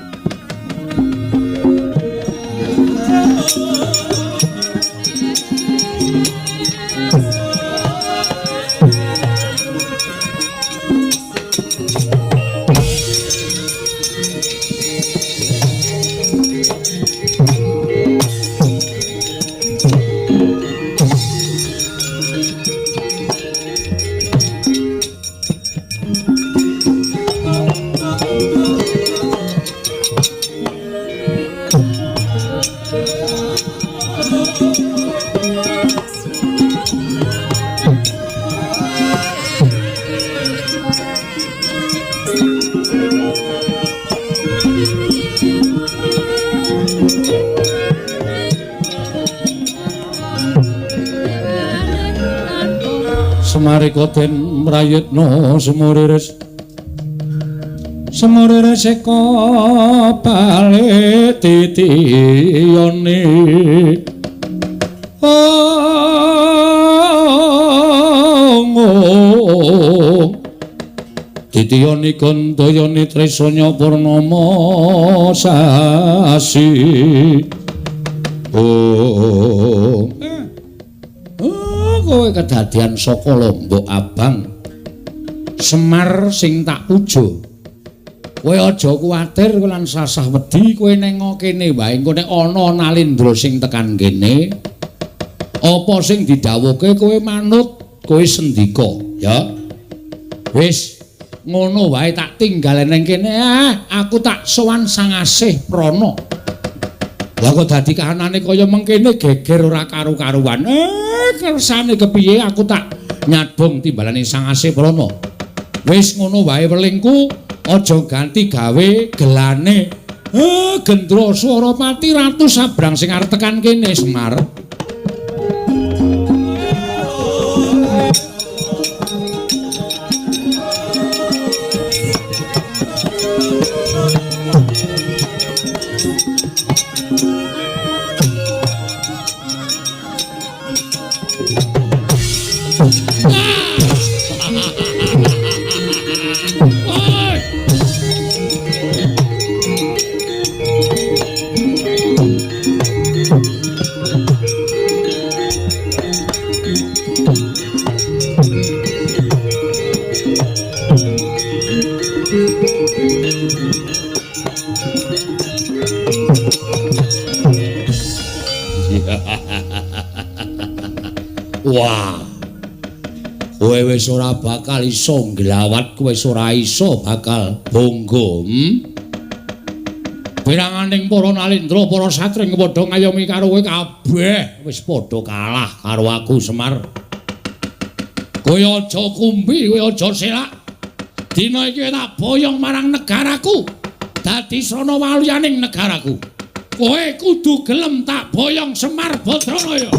Semarika den mrayitna semuriris semuriris eka bali titiyane ong titiyane gandayane tresanya purnama sasi. Oh, kowe kedadian saka lombok abang Semar sing tak puja. Kowe aja kuwatir lan sasah wedi, kowe neng kene wae engko nek ana Nalindra sing tekan kene apa sing didhawuhke kowe manut, kowe sendika ya. Wis ngono wae tak tinggal neng kene. Aku tak sowan Sang Asih Prana. Lah kok dadi kahanane kaya mengkene geger ora karu-karuan. Kersane kepiye aku tak nyadong timbalane Sang Asih Prana. Wis ngono wae welingku, aja ganti gawe gelane. Gendra Surapati ratu sabrang sing arep tekan kene Semar. Wah, kowe wis ora bakal iso nglawat, kowe wis ora iso bakal bangga. Piranganing para Nalindra, para satring padha ngayomi karo kowe kabeh wis padha kalah karo aku Semar. Kowe aja kumbi, kowe aja selak. Dina iki tak boyong marang negaraku. Dadi srana waluyaning negaraku. Kowe kudu gelem tak boyong Semar Badranaya.